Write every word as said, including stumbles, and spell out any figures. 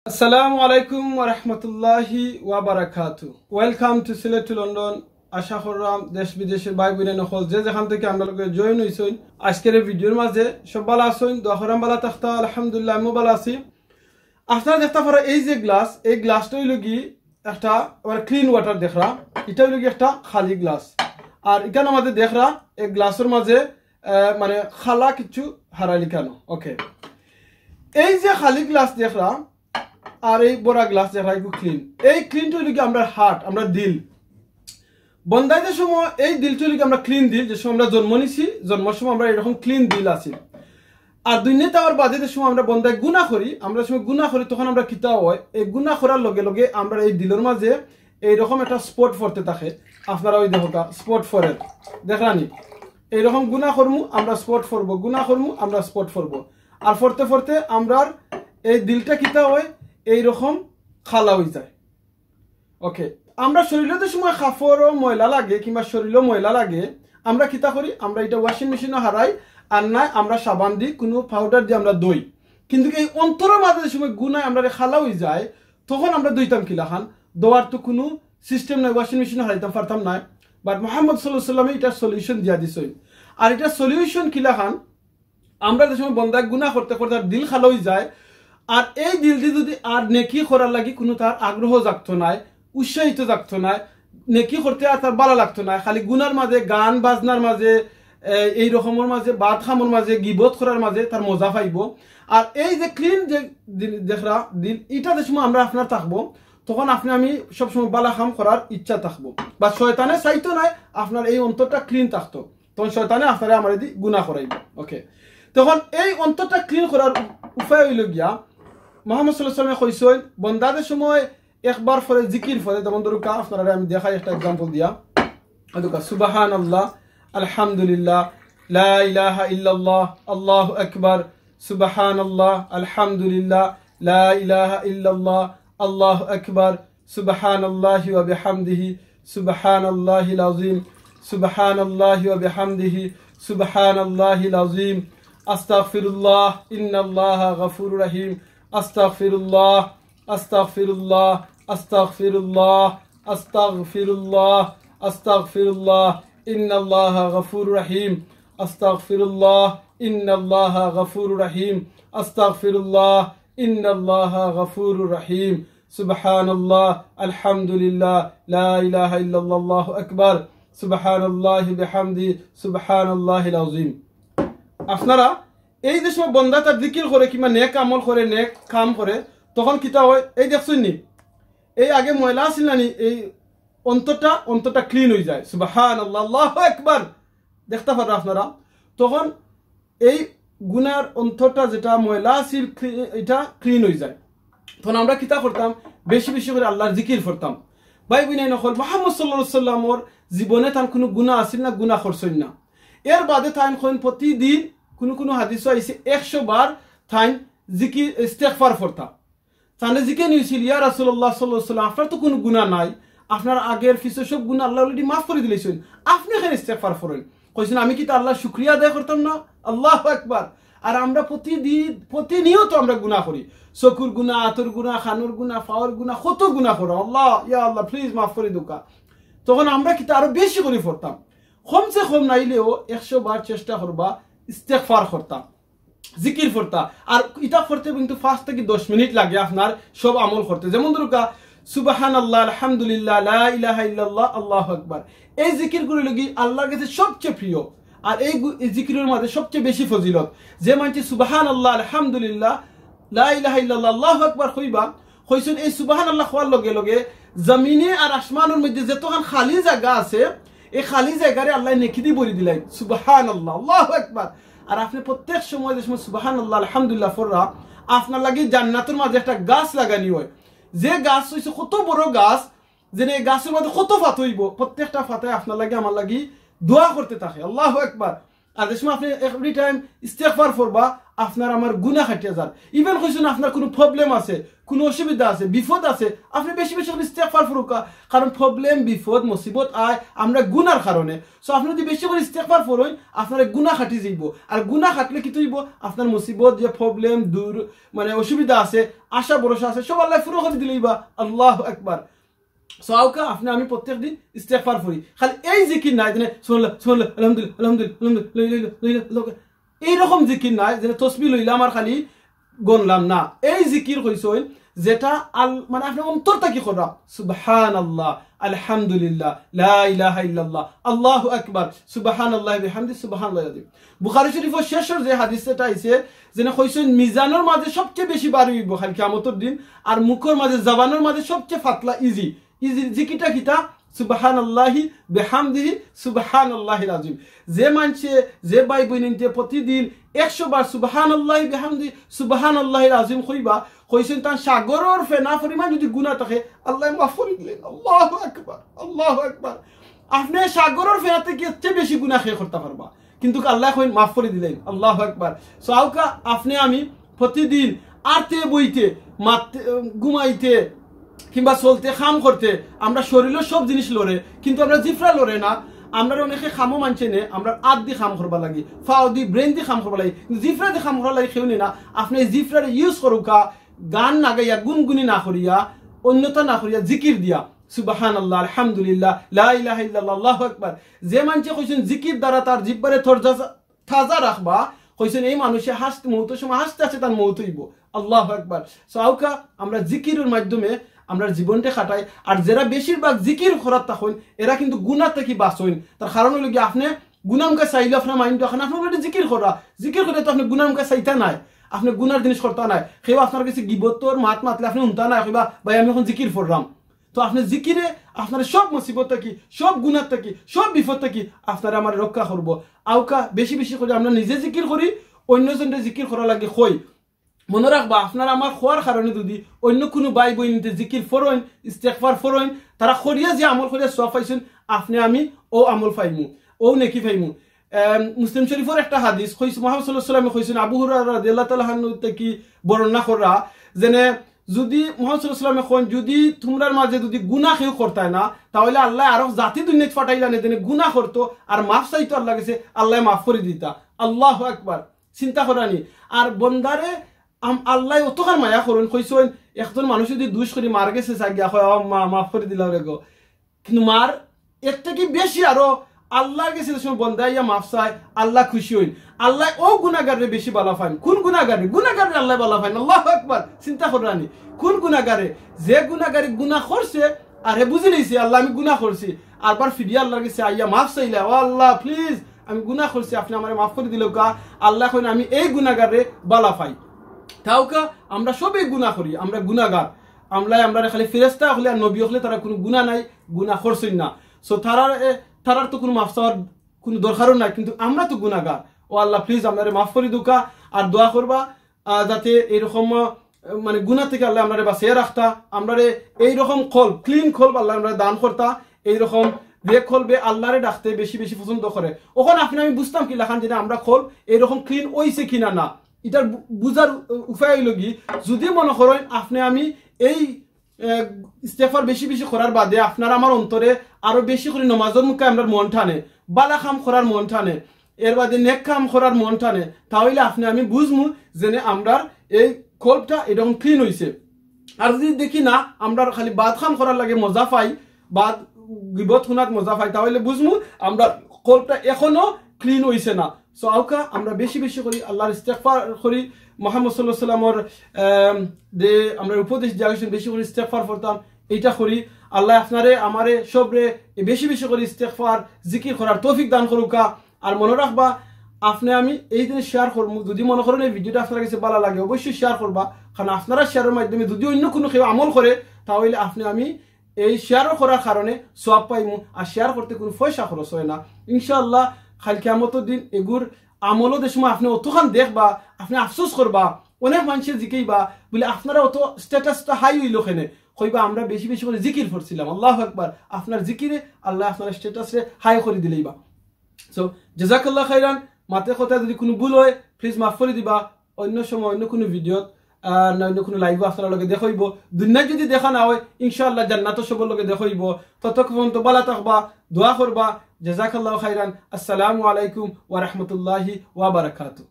আসসালামু আলাইকুম ওয়া রাহমাতুল্লাহি ওয়া বারাকাতু। Welcome to Sylhet to London. আশা কররাম দেশ বিদেশের ভাই বইন অকল যে যেখান থাকি আমরার লগে join অইছইন আজকের এই video-র মাঝে, সব ভালা আছইন, দোয়া কররাম ভালা থাকতা। আলহামদুলিল্লাহ, আমিও ভালা আছি। আপনারা দেখতা পাররা এই যে glass, এই glass-টা অইলো গি একটা, মানে, clean water দেখরা, ইটা অইলো গি একটা খালি glass। আর ইখানর মাঝে দেখরা, এই glass-র মাঝে, আহ, মানে, খালা কিচ্ছু হারাইলিখানো। Okay, এই যে খালি glass দেখরা আর এই ভরা glass দেখরা, এগু clean। এই clean-টা অইলো গি আমরার heart, আমরার দিল। বন্দায় যে সময় এই দিলটা অইলো গি আমরার clean দিল, যে সময় আমরা জন্ম নিছি, জন্মর সময় আমরার এরকম clean দিল আছিল। আর দুনিয়াত আওয়ার বাদে যে সময় আমরা বন্দায় গুনা করি, আমরা যে সময় গুনা করি, তখন আমরার কিতা অয়, এই গুনা করার লগে লগে আমরার এই দিলর মাঝে এইরকম একটা spot পড়তে থাকে। আপনারা ওই দেখউক্কা, spot পড়ের, দেখরা নি? এইরকম গুনা করমু, আমরার spot পড়বো, গুনা করমু, আমরার spot পড়বো। আর পড়তে পড়তে আমরার এই দিলটা কিতা অয়, এইরকম খালা অইযায়। Okay, আমরার শরীলো যে সময় কাপড়ও ময়লা লাগে কিংবা শরীলো ময়লা লাগে, আমরা কিতা করি? আমরা ইটা washing machine-ও হারাই, আর নায় আমরা সাবান দি, কুনু powder দি আমরা ধই। কিন্তু এই অন্তরর মাঝে যে সময় গুনায় আমরারে খালা অইযায়, তখন আমরা ধইতাম কিলাখান? ধওয়ার তো কুনু system নাই, washing machine-ও হারাইতাম পারতাম নায়। But মুহাম্মদ সাল্লাল্লাহু আলাইহি ওয়াসাল্লামে ইটার solution দিয়া দিছইন। আর ইটার solution কিলাখান? আমরা যে সময় বন্দায় গুনা করতে করতে আর দিল খালা অইযায়, আর এই দিল দি যদি আর নেকি করার লাগি কুনু তার আগ্রহ জাগতো নায়, উৎসাহিত জাগতো নায়, নেকি করতে আর তার ভালা লাগতো নায়, খালি গুনার মাঝে, গান বাজনার মাঝে, এ, এই রকমর মাঝে, বাদ কামর মাঝে, গিবত করার মাঝে তার মজা পাইবো। আর এই যে clean যে দিল, দেখরা দিল, ইটা যে সময় আমরা আপনার থাকবো, তখন আপনে আমি সবসময় ভালা কাম করার ইচ্ছা থাকবো। বা শয়তানে চাইতো নায় আপনার এই অন্তরটা clean থাকতো। তখন শয়তানে আপনারে আমারে দি গুনা করাইবো। Okay, তখন এই অন্তরটা clean করার উ-, উপায় অইলো গিয়া, মুহাম্মদ সাল্লাল্লাহু আলাইহি ওয়াসাল্লামে কইছইন, বন্দা যে সময় একবার পড়ে, জিকির পড়ে, যেমন ধরুক্কা, আপনারারে আমি দেখাই একটা example দিয়া। এই দেখউক্কা, সুবহানাল্লাহ, আলহামদুলিল্লাহ, লা ইলাহা ইল্লাল্লাহ, আল্লাহু আকবার, সুবহানাল্লাহ, আলহামদুলিল্লাহ, লা ইলাহা ইল্লাল্লাহ, আল্লাহু আকবার, সুবহানাল্লাহি ওয়া বিহামদিহি, সুবহানাল্লাহিল আযীম, সুবহানাল্লাহি ওয়া বিহামদিহি, সুবহানাল্লাহিল আযীম, আস্তাগফিরুল্লাহ, ইন্নাল্লাহা গাফুরুর রহিম, আস্তাগফিরুল্লাহ, আস্তাগফিরুল্লাহ, আস্তাগফিরুল্লাহ, আস্তাগফিরুল্লাহ, আস্তাগফিরুল্লাহ, ইন্নাল্লাহা গাফুরুর রহিম, আস্তাগফিরুল্লাহ, ইন্নাল্লাহা গাফুরুর রহিম, আস্তাগফিরুল্লাহ, ইন্নাল্লাহা গাফুরুর রহিম। সুবহানাল্লাহ, আলহামদুলিল্লাহ, লা ইলাহা ইল্লাল্লাহু আকবার, সুবহানাল্লাহি বিহামদি, সুবহানাল্লাহিল আযীম। আপনারা এই যে সময় বন্দা তার জিকির করে কিংবা নেক আমল করে, নেক কাম করে, তখন কিতা অয়? এই দেখছইন নি, এই আগে ময়লা আছিল না নি, এই অন্তরটা, অন্তরটা clean অইযায়। সুবহানাল্লাহ, আল্লাহু আকবার। দেখতা পাররা আপনারা, তখন এই গুনার অন্তরটা যেটা ময়লা আছিল, cle-, ইটা clean অইযায়। তখন আমরা কিতা করতাম? বেশি বেশি করি আল্লাহর জিকির পড়তাম। ভাই বইনাইন অকল, মুহাম্মদ সাল্লাল্লাহু আলাইহি ওয়াসাল্লামর জীবনে তান কুনু গুনা আছিল না, গুনা করছইন না। এর বাদে তাইন কইন প্রতিদিন কুনু কুনু হাদিসও আইছে একশো বার তাইন জিকির, ইস্তেগফার পড়তা। তানরে জিকানি অইছিল, "ইয়া রাসূলুল্লাহ সাল্লাল্লাহু আলাইহি ওয়াসাল্লাম, আপনার তো কুনু গুনা নাই, আপনার আগের পিছে সব গুনা আল্লাহ already মাফ করি দিলাইছইন, আপনে কেনে ইস্তেগফার পড়ইন?" কইছইন, "আমি কিতা আল্লাহর শুকরিয়া আদায় করতাম না?" আল্লাহু আকবার। আর আমরা প্রতিদিন, প্রতিনিয়ত আমরা গুনা করি, চকুর গুনা, আতর গুনা, কানর গুনা, পাওর গুনা, কত গুনা করি। "আল্লাহ, ইয়া আল্লাহ, please মাফ করি দেউক্কা।" তখন আমরা কিতা আরো বেশি করি পড়তাম, কমসে কম নাইলেও একশো বার চেষ্টা করবা ইস্তেগফার করতাম। জিকির পড়তা। আর ইটা পড়তে কিন্তু পাঁচ থাকি দশ মিনিট লাগে আপনার সব আমল করতে। যেমন ধরুক্কা, সুবহানাল্লাহ, আলহামদুলিল্লাহ, লা ইলাহা ইল্লাল্লাহ, আল্লাহু আকবার। এই জিকিরগুলো অইলো গি আল্লাহর কাছে সবচেয়ে প্রিয়। আর এই গু-, এই জিকিরের মাঝে সবচেয়ে বেশি ফজিলত। যে মানষে সুবহানাল্লাহ, আলহামদুলিল্লাহ, লা ইলাহা ইল্লাল্লাহ, আল্লাহু আকবার কইবা, কইছইন এই সুবহানাল্লাহ কওয়ার লগে লগে জমিনে আর আসমানর মধ্যে যতখান খালি জাগা আছে, এই খালি জাগারে আল্লায় নেকি দি ভরি দিলাইন। সুবহানাল্লাহ, আল্লাহু আকবার। আর আপনে প্রত্যেক সময় যে সময় সুবহানাল্লাহ, আলহামদুলিল্লাহ পড়রা, আপনার লাগি জান্নাতর মাঝে একটা গাছ লাগানি অয়, যে গাছ অইছে কত বড় গাছ, যেন এই গাছর মাঝে কত পাতা অইবো, প্রত্যেকটা পাতায় আপনার লাগি আমার লাগি দোয়া করতে থাকে। আল্লাহু আকবার। আর যে সময় আপনে every time ইস্তেগফার পড়বা, আপনার আমার গুনা কাটিয়া যার। Even কইছইন আপনার কুনু problem আছে, কুনু অসুবিধা আছে, বিপদ আছে, আপনে বেশি বেশি করি ইস্তেগফার পড়উক্কা। কারণ problem, বিপদ, মুসিবত আয় আমরা গুনার কারণে। So আপনে যুদি বেশি করি ইস্তেগফার পড়ইন, আপনার গুনা কাটি যাইবো। আর গুনা কাটলে কিতা অইবো? আপনার মুসিবত, যে problem, দূর, মানে অসুবিধা আছে, আশা ভরসা আছে, সব আল্লায় পুরা করি দিলাইবা। আল্লাহু আকবার। So আউক্কা, আপনে আমি প্রত্যেক দিন ইস্তেগফার পড়ি। খালি এই জিকির নায়, যেনে সুবহানাল্লাহ, সুবহানাল্লাহ, আলহামদুলিল্লাহ, আলহামদুলিল্লাহ, আলহামদুলিল্লাহ, লা ইলাহা ইল্লাল্লাহ, লা ইলাহা ইল্লাল্লাহ, লা ইলাহা ইল্লাল্লাহ। এইরকম জিকির নায়, যেনে তসবি লইলাম আর খালি গনলাম না। এই জিকির কইছইন যেটা আল-, মানে আপনে অন্তর থাকি কররা, সুবহানাল্লাহ, আলহামদুলিল্লাহ, লা ইলাহা ইল্লাল্লাহ, আল্লাহু আকবার, সুবহানাল্লাহি বিহামদি, সুবহানাল্লাহিল আযীম। বুখারী শরীফর শেষর যে হাদিস এটা আইছে, যেনে কইছইন মিজানর মাঝে সবচেয়ে বেশি ভারী অইবো খালি কিয়ামতর দিন, আর মুখর মাঝে, জবানর মাঝে সবচেয়ে পাতলা, easy। Easy জিকিরটা কিতা? সুবহানাল্লাহি বিহামদিহি, সুবহানাল্লাহিল আযীম। যে মানষে, যে ভাই বইনিন্তে প্রতিদিন একশো বার সুবহানাল্লাহি বিহামদিহি, সুবহানাল্লাহিল আযীম কইবা, কইছইন তান সাগরর ফেনা পরিমাণ যুদি গুনা থাকে, আল্লায় মাফ করি দিলাইন। আল্লাহু আকবার, আল্লাহু আকবার। আপনে সাগরর ফেনা থাকি এর চেয়ে বেশি গুনা কে করতা পারবা, কিন্তুক আল্লায় কইন মাফ করি দিলাইন। আল্লাহু আকবার। So আউক্কা, আপনে আমি প্রতিদিন আরতে বইতে, মাততে, ঘুমাইতে, কিংবা চলতে, কাম করতে, আমরা শরীলর সব জিনিস লড়ে, কিন্তু আমরা জিফরা লড়ে না। আমরা অনেকে কামো মানষে নে, আমরা আত দি কাম করবা লাগি, পাও দি, brain দি কাম করবা লাগি, কিন্তু জিফরা দি কাম করবা লাগি কেউ নে না। আপনে এই জিফরারে use করউক্কা, গান না গাইয়া, গুনগুনি না করিয়া, অন্যতা না করিয়া, জিকির দিয়া, সুবহানাল্লাহ, আলহামদুলিল্লাহ, লা ইলাহা ইল্লাল্লাহ, আল্লাহু আকবার। যে মানষে কইছইন জিকির দ্বারা তার জিব্বারে তরজা-, তাজা রাখবা, কইছইন এই মানষে হাসতে, মউতর সময় হাসতে হাসতে তার মউত অইবো। আল্লাহু আকবার। So আউক্কা, আমরা জিকিরর মাধ্যমে আমরার জীবনটা কাটাই। আর যেরা বেশিরভাগ জিকির করাত থাকইন, এরা কিন্তু গুনা থাকি বাঁচইন। তার কারণ অইলো গি, আপনে গুনা মুখা চাইলে আপনার mind অখান, আপনে already জিকির কররা, জিকির করলে তো আপনে গুনা মুখা চাইতা নায়, আপনে গুনার জিনিস করতা নায়। কেউ আপনার গেছে গিবতর মাত মাতলে আপনে হুনতা নায়, কইবা, "ভাই, আমি অখন জিকির পড়রাম।" তো আপনে জিকিরে আপনারে সব মুসিবত থাকি, সব গুনা থাকি, সব বিপদ থাকি আপনারে আমারে রক্ষা করবো। আউক্কা, বেশি বেশি করি আমরা নিজে জিকির করি, অইন্য জনরে জিকির করার লাগি কই। মনো রাখবা, আপনার আমার কওয়ার কারণে যুদি অইন্য কুনু ভাই বইনিন্তে জিকির পড়ইন, ইস্তেগফার পড়ইন, তারা করিয়া যে আমল করিয়া সওয়াব পাইছইন, আপনে আমি অউ আমল পাইমু, অউ নেকি পাইমু। আম, মুসলিম শরীফর একটা হাদিস কইছে, মুহাম্মদ সাল্লাল্লাহু আলাইহি ওয়াসাল্লামে কইছইন, আবু হুরায়রা রাদিয়াল্লাহু তাআলা আনহু থাকি বর্ণনা কররা, যেনে যুদি মুহাম্মদ সাল্লাল্লাহু আলাইহি ওয়াসাল্লামে কইন, যুদি তুমরার মাঝে যুদি গুনা কেউ করতায় না, তা অইলে আল্লায় আরক জাতি দুনিয়াত পাঠাইলা নে, যেনে গুনা করতো আর মাফ চাইতো আল্লার গেছে, আল্লায় মাফ করি দিতা। আল্লাহু আকবার। চিন্তা কররানি। আর বন্দারে আম-, আল্লায় অতখান মায়া করইন, কইছইন, একজন মানুষ যুদি দুষ করি মার গেছে, চাই গিয়া কয়, "ও মা, মাফ করি দিলাও রে গো।" কিন্তু মার এর থাকি বেশি আরো আল্লার গেছে যে সময় বন্দা আইয়া মাফ চায়, আল্লা খুশি অইন। আল্লায় অউ গুনাগাররে বেশি বালা পাইন। কুন গুনাগাররে? গুনাগাররে আল্লায় বালা পাইন। আল্লাহু আকবার। চিন্তা কররানি। কুন গুনাগারে? যে গুনাগারে গুনা করছে, আর হে বুঝিলাইছে, "আল্লা, আমি গুনা করছি।" আরবার ফিরিয়া আল্লার গেছে আইয়া মাফ চাইলা, "ও আল্লা, please, আমি গুনা করছি, আপনে আমারে মাফ করি দিলাউক্কা।" আল্লায় কইন, "আমি এই গুনাগাররে বালা পাই।" তে আউক্কা, আমরা সবেই গুনা করি, আমরা গুনাগার। আমরারে, আমরারে খালি ফেরেশতা অকলে আর নবী অকলে তারা কুনু গুনা নাই, গুনা করছইন না। So তারার, এ, তারার তো কুনু মাফ চাওয়ার কুনু দরকারও নাই, কিন্তু আমরা তো গুনাগার। ও আল্লা, please, আমরারে মাফ করি দেউক্কা। আর দোয়া করবা, আহ, যাতে এইরকম, আহ, মানে গুনা থাকি আল্লায় আমরারে বাঁচাইয়া রাখতা, আমরারে এইরকম কলব, clean কলব আল্লায় আমরারে দান করতা, এইরকম যে কলবে আল্লারে ডাকতে বেশি বেশি পছন্দ করে। অখন আপনে আমি বুঝতাম কিলাখান যেনে আমরার কলব এইরকম clean অইছে কিনা না, ইটার বু-, বুঝার উ-, উপায় অইলো গি, যুদি মনো করইন আপনে আমি এই, এ, ইস্তেগফার বেশি বেশি করার বাদে আপনার আমার অন্তরে আরো বেশি করি নমাজর মুখে আমরার মন টানে, বালা কাম করার মন টানে, এর বাদে নেক কাম করার মন টানে, তা অইলে আপনে আমি বুঝমু যেনে আমরার এই কলবটা এরকম clean অইছে। আর যুদি দেখি না, আমরার খালি বাদ কাম করার লাগি মজা পাই, বাদ গিবত হুনাত মজা পাই, তা অইলে বুঝমু আমরার কলবটা এখনো clean অইছে না। So আউক্কা, আমরা বেশি বেশি করি আল্লার ইস্তেগফার করি, মুহাম্মদ সাল্লাল্লাহু আলাইহি ওয়াসাল্লামর, আম, যে আমরারে উপদেশ দিয়া গেছইন, বেশি করি ইস্তেগফার পড়তাম, এইটা করি। আল্লায় আপনারে, আমারে, সবরে এই বেশি বেশি করি ইস্তেগফার, জিকির করার তৌফিক দান করুক্কা। আর মনো রাখবা, আপনে আমি এই দিন share করমু, যুদি মনো করইন এই video টা আপনার গেছে বালা লাগে, অবশ্যই share করবা, কারণ আপনারার share র মাধ্যমে যুদি অইন্য কুনু কেউ আমল করে, তা অইলে আপনে আমি এই share করার কারণে সওয়াব পাইমু। আর share করতে কুনু পয়সা খরচ অয় না। ইনশাআল্লাহ, কাইল কিয়ামতর দিন এগুর আমলও যে সময় আপনে অতখান দেখবা, আপনে আফসোস করবা, অনেক মানষে জিকাইবা, বুলে, "আপনারার অত status টা high অইলো কেনে?" কইবা, "আমরা বেশি বেশি করি জিকির পড়ছিলাম।" আল্লাহু আকবার। আপনার জিকিরে আল্লায় আপনার status রে high করি দিলাইবা। So, জাযাকাল্লাহু খাইরান, মাতে কথা যুদি কুনু ভুল অয়, please মাফ করি দিবা। অন্য সময় অন্য কুনু ভিডিওত আর না অন্য কুনু লাইভো আপনারার লগে দেখা অইবো। দুনিয়াত যুদি দেখা না অয়, ইনশাআল্লাহ জান্নাতো সবর লগে দেখা অইবো। ততক্ষণ তো ভালা থাকবা, দোয়া করবা। জাযাকাল্লাহু খাইরান। আসসালামু আলাইকুম ওয়া রাহমাতুল্লাহি ওয়া বারাকাতুহু।